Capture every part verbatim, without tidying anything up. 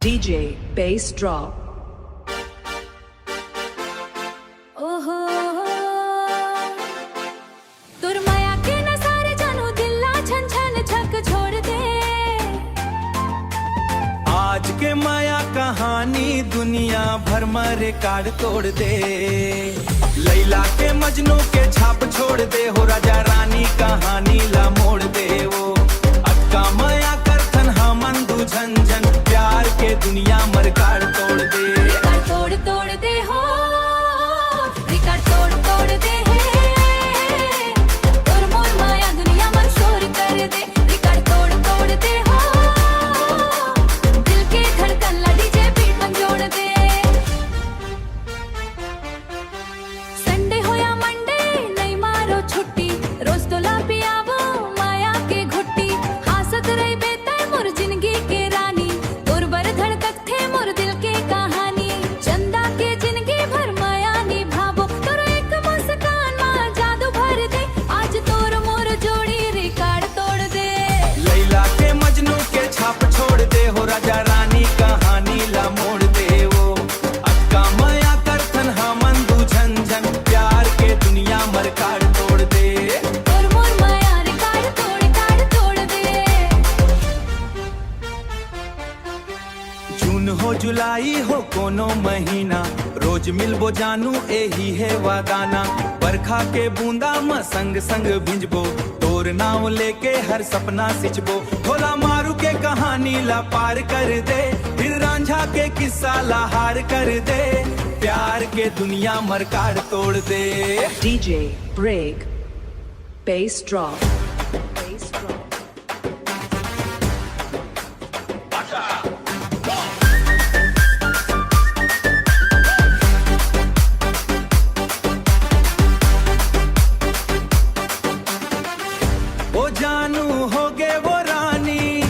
DJ Bass Drop। ओहो, तोर माया के नशा रे जानू दिल ला छन छन झक छोड़ दे। आज के माया कहानी दुनिया भर म record तोड़ दे। लैला के मजनू के छाप छोड़ दे हो राजा रानी कहानी ला मोड़ दे वो। अतका माया करथन हमन दू झन झन प्यार के दुनिया म record तोड़ दे। Record तोड़ तोड़ दे हो, record तोड़ तोड़ दे हे। तोर मोर माया दुनिया म शोर कर दे। Record तोड़ तोड़ दे हो, दिल के धड़कन ला DJ beat म जोड़ दे। Sunday हो या Monday, नइ मारो छुट्टी, रोज तोला पियाबो माया के घुट्टी। हाँसत रहिबे तैं मोर जिनगी के रानी, तोर बर धड़कथे मोर दिल के कहानी। चंदा के जिनगी भर माया निभाबो, तोर एक मुस्कान म जादू भर दे। आज तोर मोर जोड़ी record तोड़ दे। लैला के मजनू के छाप छोड़ दे हो राजा रानी कहानी ला मोड़ दे वो। अतका माया करथन हमन दू झन झन प्यार के दुनिया म record तोड़ दे। तोर मोर माया record तोड़, record तोड़ दे। जून हो जुलाई हो कोनो महीना, रोज मिलबो जानू एही हे वादाना। बरखा के बूंदा म संग संग भिंजबो, तोर नाव लेके हर सपना सिंचबो। भोला मारू के कहानी ला पार कर दे, फिर रांझा के किस्सा ला हार कर दे। प्यार के दुनिया म record तोड़ दे। DJ Break Bass Drop। ओ जानू हो गे वो रानी,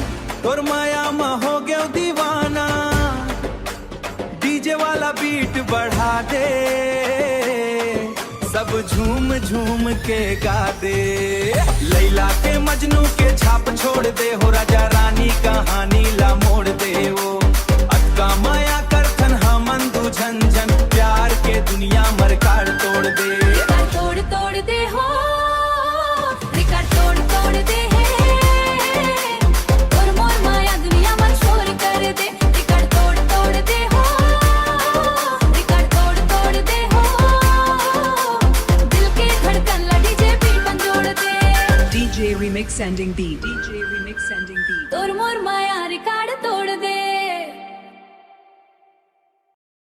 तोर माया म हो गे दीवाना। DJ वाला beat बढ़ा दे, सब झूम झूम के गा दे। लैला के मजनू के छाप छोड़ दे हो राजा रानी कहानी ला मोड़ दे वो। अतका माया करथन हमन दू झन झन प्यार के दुनिया म record तोड़ दे। Record तोड़ तोड़ दे हो, record तोड़ तोड़ दे हे। तोर मोर माया दुनिया म शोर कर दे। Record तोड़ तोड़ दे हो, record तोड़ तोड़ दे हो। दिल के धड़कन ला DJ beat म जोड़ दे। DJ Remix Sending Beat। DJ Remix Sending Beat। तोर मोर माया record तोड़ दे।